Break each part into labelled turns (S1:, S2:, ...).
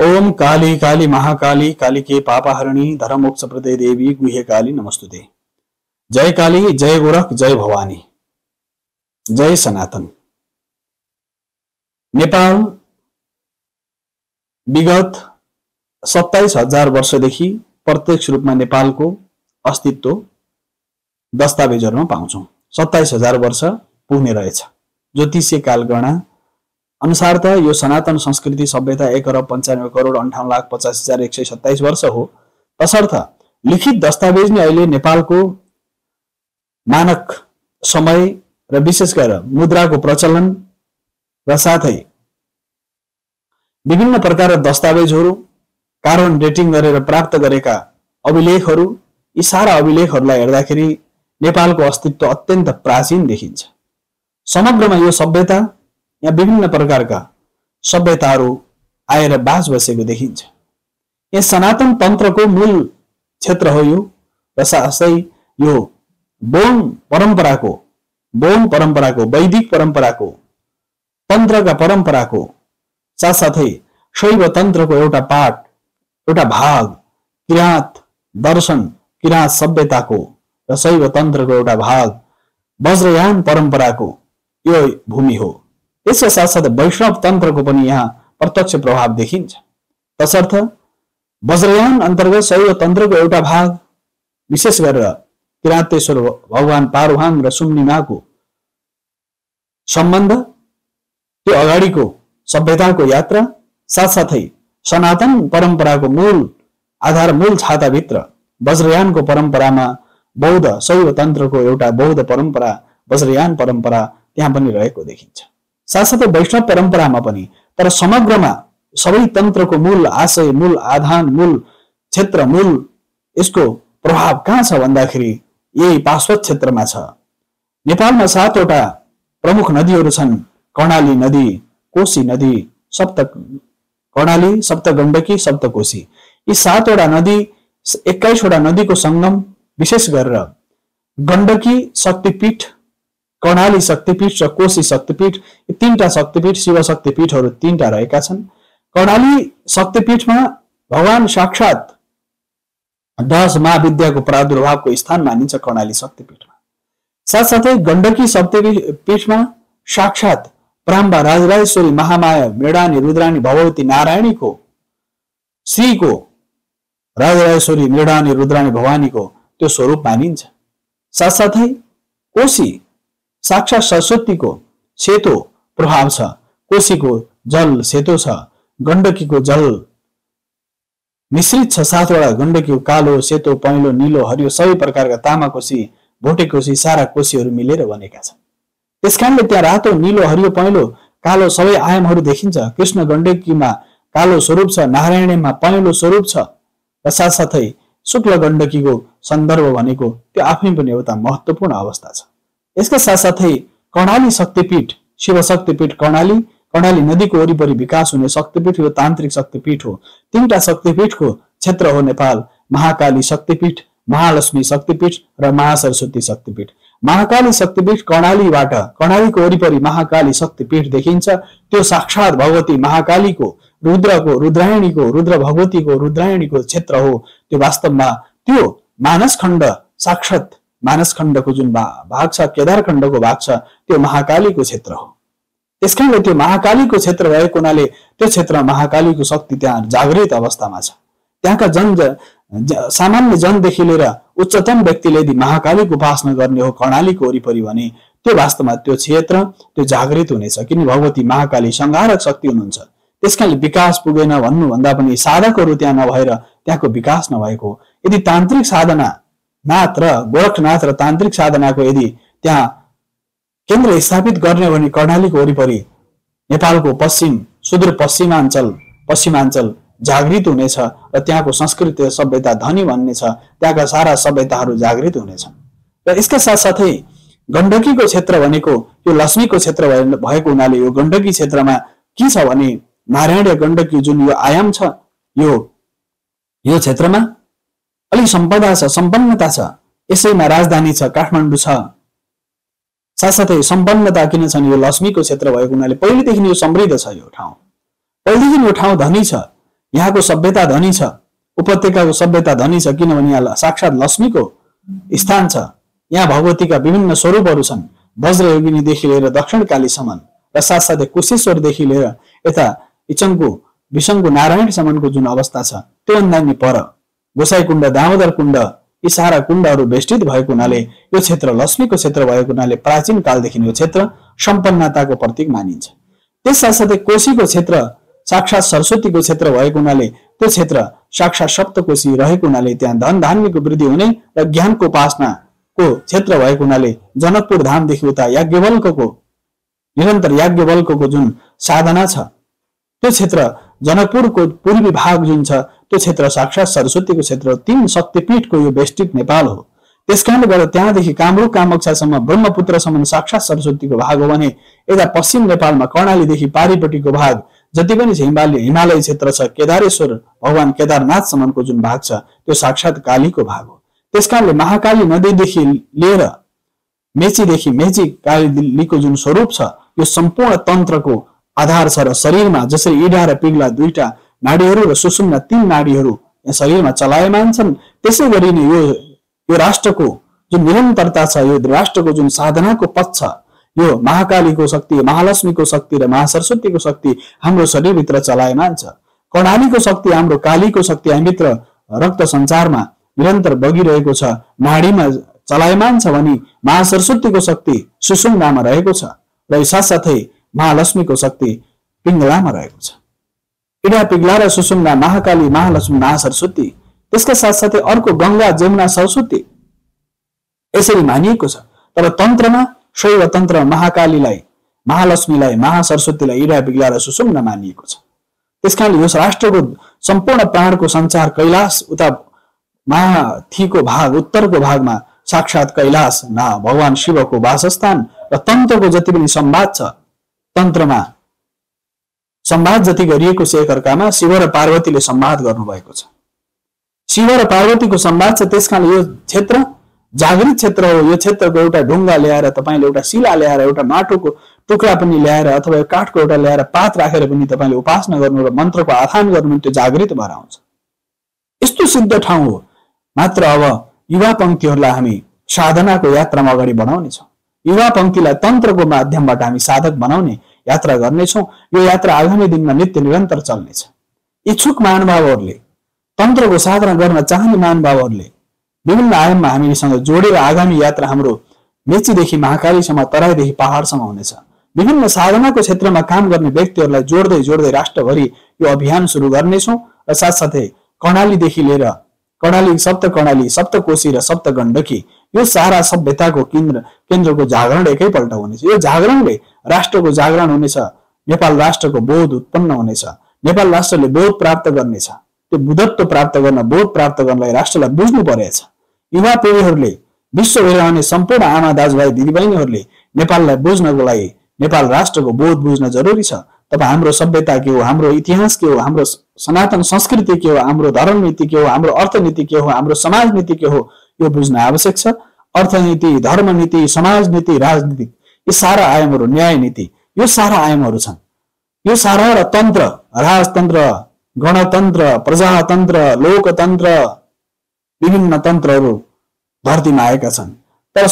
S1: ओम काली काली महाकाली कालिके पापहरणी धर्मोक्ष प्रदे देवी गुह्य काली नमस्तुते। जय काली, जय गोरख, जय भवानी, जय सनातन। नेपाल विगत 27,000 वर्षदेखि प्रत्यक्ष रूपमा नेपालको अस्तित्व दस्तावेजहरुमा पाउँछौं। 27,000 वर्ष पुग्ने रहेछ। ज्योतिषीय कालगणना अनुसार त यो सनातन संस्कृति सभ्यता 1,95,58,50,127 वर्ष हो। तसर्थ लिखित दस्तावेज नै अहिले नेपालको मानक समय र विशेष गरेर मुद्राको प्रचलन र साथै विभिन्न प्रकारका दस्तावेजहरू कार्बन डेटिङ गरेर प्राप्त गरेका अभिलेखहरू, यी सारा अभिलेखहरूलाई हेर्दाखेरि नेपालको अस्तित्व अत्यन्त प्राचीन देखिन्छ। समग्रमा यो सभ्यता यहाँ विभिन्न प्रकारका सभ्यताहरू आएर बास बसेको देखिन्छ। यहाँ सनातन तन्त्रको मूल क्षेत्र हो यो र साथै यो बौद्ध परम्पराको वैदिक परम्पराको तन्त्रका परम्पराको साथसाथै शैव तन्त्रको एउटा पाठ, एउटा भाग, किराँत दर्शन, किराँत सभ्यताको र शैव तन्त्रको एउटा भाग वज्रयान परम्पराको यो भूमि हो। यसका साथसाथै वैष्णव तन्त्रको पनि यहाँ प्रत्यक्ष प्रभाव देखिन्छ। तसर्थ वज्रयान अन्तर्गत शैव तन्त्रको एउटा भाग, विशेष गरेर किराँतेश्वर भगवान पारुहाङ र सुम्निमाको सम्बन्ध, त्यो अगाडिको सभ्यताको यात्रा, साथसाथै सनातन परम्पराको मूल आधार, मूल छाताभित्र वज्रयानको परम्परामा बौद्ध शैव तन्त्रको एउटा बौद्ध परम्परा, वज्रयान परम्परा त्यहाँ पनि रहेको देखिन्छ। साथसाथै वैष्णव परम्परामा पनि, तर समग्रमा सबै तन्त्रको मूल आशय, मूल आधान, मूल क्षेत्र, मूल यसको प्रभाव कहाँ छ भन्दाखेरि यही पार्श्व क्षेत्रमा छ। नेपालमा 7वटा प्रमुख नदीहरू छन्। कर्णाली नदी, कोशी नदी, कर्णाली, सप्तगण्डकी, सप्तकोशी। यी 7वटा नदी 21वटा नदीको संगम, विशेष गरेर गण्डकी शक्तिपीठ, कर्णाली शक्तिपीठ र कोशी शक्तिपीठ, यी 3टा शक्तिपीठ, शिव शक्तिपीठहरू 3टा रहेका छन्। कर्णाली शक्तिपीठमा भगवान साक्षात 10 महाविद्याको प्रादुर्भावको स्थान मानिन्छ कर्णाली शक्तिपीठमा। साथसाथै गण्डकी शक्तिपीठमा साक्षात प्राम्बा राजराजेश्वरी महामाया मृडानी रुद्रानी भगवती नारायणीको, श्रीको राजराजेश्वरी मृडानी रुद्रानी भवानीको त्यो स्वरूप मानिन्छ। साथसाथै कोशी साक्षात सरस्वतीको सेतो प्रभाव छ। कोशीको जल सेतो छ, गण्डकीको जल मिश्रित छ। 7वटा गण्डकीको कालो, सेतो, पहेँलो, नीलो, हरियो सबै प्रकारका तामा कोशी, भोटे कोशी, सारा कोशीहरू मिलेर बनेका छन्। त्यसकारणले त्यहाँ रातो, नीलो, हरियो, पहेँलो, कालो सबै आयामहरू देखिन्छ। कृष्ण गण्डकीमा कालो स्वरूप छ, नारायणीमा पहेँलो स्वरूप छ र साथसाथै शुक्ल गण्डकीको सन्दर्भ भनेको त्यो आफै पनि एउटा महत्त्वपूर्ण अवस्था छ। यसका साथसाथै कर्णाली शक्तिपीठ, शिव शक्तिपीठ कर्णाली नदीको वरिपरि विकास हुने शक्तिपीठ यो तान्त्रिक शक्तिपीठ हो। 3टा शक्तिपीठको क्षेत्र हो नेपाल। महाकाली शक्तिपीठ, महालक्ष्मी शक्तिपीठ र महासरस्वती शक्तिपीठ। महाकाली शक्तिपीठ कर्णालीको वरिपरि महाकाली शक्तिपीठ देखिन्छ। त्यो साक्षात भगवती महाकालीको, रुद्रको, रुद्रायणीको, रुद्र भगवतीको, रुद्रायणीको क्षेत्र हो। त्यो वास्तवमा त्यो मानसखण्ड, साक्षात मानसखण्डको जुन भाग छ, केदारखण्डको भाग छ, त्यो महाकालीको क्षेत्र हो। त्यसकारणले त्यो महाकालीको क्षेत्र भएको हुनाले त्यो क्षेत्र महाकालीको शक्ति त्यहाँ जागृत अवस्थामा छ। त्यहाँका सामान्य जनदेखि लिएर उच्चतम व्यक्तिले यदि महाकालीको उपासना गर्ने हो कर्णालीको वरिपरि भने त्यो वास्तवमा त्यो क्षेत्र त्यो जागृत हुनेछ। किन भगवती महाकाली संहारक शक्ति हुनुहुन्छ। त्यसकारणले विकास पुगेन भन्नुभन्दा पनि साधकहरू त्यहाँ नभएर त्यहाँको विकास नभएको। यदि तान्त्रिक साधना मात्र, गोरखनाथ र तान्त्रिक साधनाको यदि त्यहाँ केन्द्र स्थापित गर्ने भने कर्णालीको वरिपरि नेपालको पश्चिम, सुदूर पश्चिमाञ्चल जागृत हुनेछ र त्यहाँको संस्कृति र सभ्यता धनी बन्नेछ। त्यहाँका सारा सभ्यताहरू जागृत हुनेछन्। र यसका साथसाथै गण्डकीको क्षेत्र भनेको यो लक्ष्मीको क्षेत्र भएको हुनाले यो गण्डकी क्षेत्रमा के छ भने नारायण गण्डकी जुन यो आयाम छ, यो क्षेत्रमा अलिक सम्पदा छ, सम्पन्नता छ। यसैमा राजधानी छ, काठमाडौँ छ। साथसाथै सम्पन्नता किन छन्? यो लक्ष्मीको क्षेत्र भएको हुनाले पहिलेदेखि यो समृद्ध छ। यो ठाउँ पहिलेदेखि यो ठाउँ धनी छ। यहाँको सभ्यता धनी छ, उपत्यकाको सभ्यता धनी छ, किनभने यहाँ साक्षात लक्ष्मीको स्थान छ। यहाँ भगवतीका विभिन्न स्वरूपहरू छन्, वज्रयोगिनीदेखि लिएर दक्षिणकालीसम्म र साथसाथै कुशेश्वरदेखि लिएर यता इचङ्गु विसङ्गु नारायणसम्मको जुन अवस्था छ त्योभन्दा नि पर गोसाईकुण्ड, दामोदर कुण्ड, यी सारा कुण्डहरू बेष्टित भएको हुनाले यो क्षेत्र लक्ष्मीको क्षेत्र भएको हुनाले प्राचीन कालदेखि यो क्षेत्र सम्पन्नताको प्रतीक मानिन्छ। त्यस साथसाथै कोशीको क्षेत्र साक्षात सरस्वतीको क्षेत्र भएको हुनाले त्यो क्षेत्र साक्षात सप्तकोशी रहेको हुनाले त्यहाँ धन धान्यको वृद्धि हुने र ज्ञानको उपासनाको क्षेत्र भएको हुनाले जनकपुर धामदेखि उता याज्ञवल्क्यको निरन्तर याज्ञवल्क्यको जुन साधना छ त्यो क्षेत्र जनकपुरको पूर्वी भाग जुन छ त्यो क्षेत्र साक्षात सरस्वतीको क्षेत्र, 3 शक्तिपीठको यो बेष्टित नेपाल हो। त्यसकारणले गर्दा त्यहाँदेखि कामरूप कामक्सासम्म ब्रह्मपुत्रसम्म साक्षात सरस्वतीको भाग हो भने यता पश्चिम नेपालमा कर्णालीदेखि पारिपट्टिको भाग जति पनि हिमालय क्षेत्र छ, केदारेश्वर भगवान केदारनाथसम्मको जुन भाग छ त्यो साक्षात कालीको भाग हो। त्यसकारणले महाकाली नदीदेखि लिएर मेचीदेखि मेची कालीको जुन स्वरूप छ यो सम्पूर्ण तन्त्रको आधार छ र शरीरमा जसरी इडा र पिग्ला दुईटा नाडीहरू र सुषुम्ना 3 नाडीहरू शरीरमा चलायमान छन्, त्यसै गरी नै यो राष्ट्रको जुन निरन्तरता छ, यो राष्ट्रको जुन साधनाको पथ छ, यो महाकालीको शक्ति, महालक्ष्मीको शक्ति र महासरस्वतीको शक्ति हाम्रो शरीरभित्र चलायमान छ। कर्णालीको शक्ति, हाम्रो कालीको शक्ति हामीभित्र रक्त सञ्चारमा निरन्तर बगिरहेको छ, नाडीमा चलायमान छ भने महासरस्वतीको शक्ति सुषुम्नामा रहेको छ र साथसाथै महालक्ष्मीको शक्ति पिङ्गलामा रहेको छ। इडा पिग्ला र सुषुम्ना, महाकाली, महालक्ष्मी, महासरस्वती, त्यसका साथसाथै अर्को गंगा, जमुना, सरस्वती यसरी मानिएको छ। तर तन्त्रमा शैव तन्त्र महाकालीलाई, महालक्ष्मीलाई, महासरस्वतीलाई इडा पिग्ला र सुषुम्ना मानिएको छ। त्यसकारणले यस राष्ट्रको सम्पूर्ण प्राणको सञ्चार कैलाश उता माथिको भाग उत्तरको भागमा साक्षात कैलाश ना भगवान शिवको वासस्थान र तन्त्रको जति पनि संवाद छ, तन्त्रमा संवाद जति गरिएको छ एकअर्कामा शिव र पार्वतीले संवाद गर्नुभएको छ। शिव र पार्वतीको संवाद छ, त्यसकारणले यो क्षेत्र जागृत क्षेत्र हो। यो क्षेत्रको एउटा ढुङ्गा ल्याएर तपाईले एउटा शिला ल्याएर एउटा माटोको टुक्रा पनि ल्याएर अथवा काठको एउटा ल्याएर पात राखेर पनि तपाईले उपासना गर्नु र मन्त्रको आह्वान गर्नु, त्यो जागृत भएर आउँछ। यस्तो सिद्ध ठाउँ हो। मात्र अब युवा पंक्तिहरूलाई हामी साधनाको यात्रामा अगाडि बढाउने छौँ। युवा पंक्तिलाई तन्त्रको माध्यमबाट हामी साधक बनाउने यात्रा गर्नेछौँ। यो यात्रा आगामी दिनमा नित्य निरन्तर चल्नेछ। इच्छुक महानुभावहरूले, तन्त्रको साधना गर्न चाहने महानुभावहरूले विभिन्न आयाममा हामीसँग जोडेर आगामी यात्रा हाम्रो मेचीदेखि महाकालीसम्म, तराईदेखि पहाडसम्म हुनेछ। विभिन्न साधनाको क्षेत्रमा काम गर्ने व्यक्तिहरूलाई जोड्दै जोड्दै राष्ट्रभरि यो अभियान सुरु गर्नेछौँ र साथसाथै कर्णालीदेखि लिएर कर्णाली, सप्तकर्णाली, सप्तकोशी र सप्तगण्डकी यो सारा सभ्यताको केन्द्रको जागरण एकैपल्ट हुनेछ। यो जागरणले राष्ट्रको जागरण हुनेछ, नेपाल राष्ट्रको बोध उत्पन्न हुनेछ, नेपाल राष्ट्रले बोध प्राप्त गर्नेछ। त्यो बुद्धत्व प्राप्त गर्न, बोध प्राप्त गर्नलाई राष्ट्रलाई बुझ्नु परेछ। युवा पिँढीहरूले, विश्वभरि रहने सम्पूर्ण आमा दाजुभाइ दिदीबहिनीहरूले नेपाललाई बुझ्नको लागि नेपाल राष्ट्रको बोध बुझ्न जरुरी छ। तब हाम्रो सभ्यता के हो, हाम्रो इतिहास के हो, हाम्रो सनातन संस्कृति के हो, हाम्रो धर्म नीति के हो, हाम्रो अर्थनीति के हो, हाम्रो समाज नीति के हो, यो बुझ्न आवश्यक छ। अर्थनीति, धर्म नीति, समाज नीति, राजनीति, यी सारा आयामहरू, न्याय नीति, यो सारा आयामहरू छन्। यो सारा र तन्त्र, राजतन्त्र, गणतन्त्र, प्रजातन्त्र, लोकतन्त्र, विभिन्न तन्त्रहरू धरतीमा आएका छन्। तर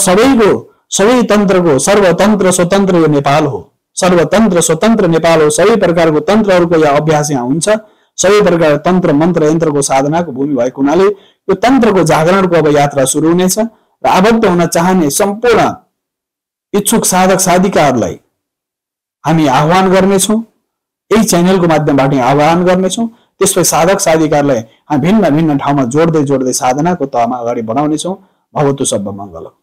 S1: सबै तन्त्रको सर्वतन्त्र स्वतन्त्र यो नेपाल हो। सर्वतन्त्र स्वतन्त्र नेपाल हो। सबै प्रकारको तन्त्रहरूको यहाँ अभ्यास यहाँ हुन्छ। सबै प्रकार तन्त्र मन्त्र यन्त्रको साधनाको भूमि भएको हुनाले यो तन्त्रको जागरणको अब यात्रा सुरु हुनेछ र आबद्ध हुन चाहने सम्पूर्ण इच्छुक साधक साधिकाहरूलाई हामी आह्वान गर्नेछौँ। यही च्यानलको माध्यमबाट आह्वान गर्नेछौँ। त्यसपछि साधक साधिकाहरूलाई हामी भिन्न भिन्न ठाउँमा जोड्दै जोड्दै साधनाको तहमा अगाडि बढाउनेछौँ। भवतु सब मङ्गलम्।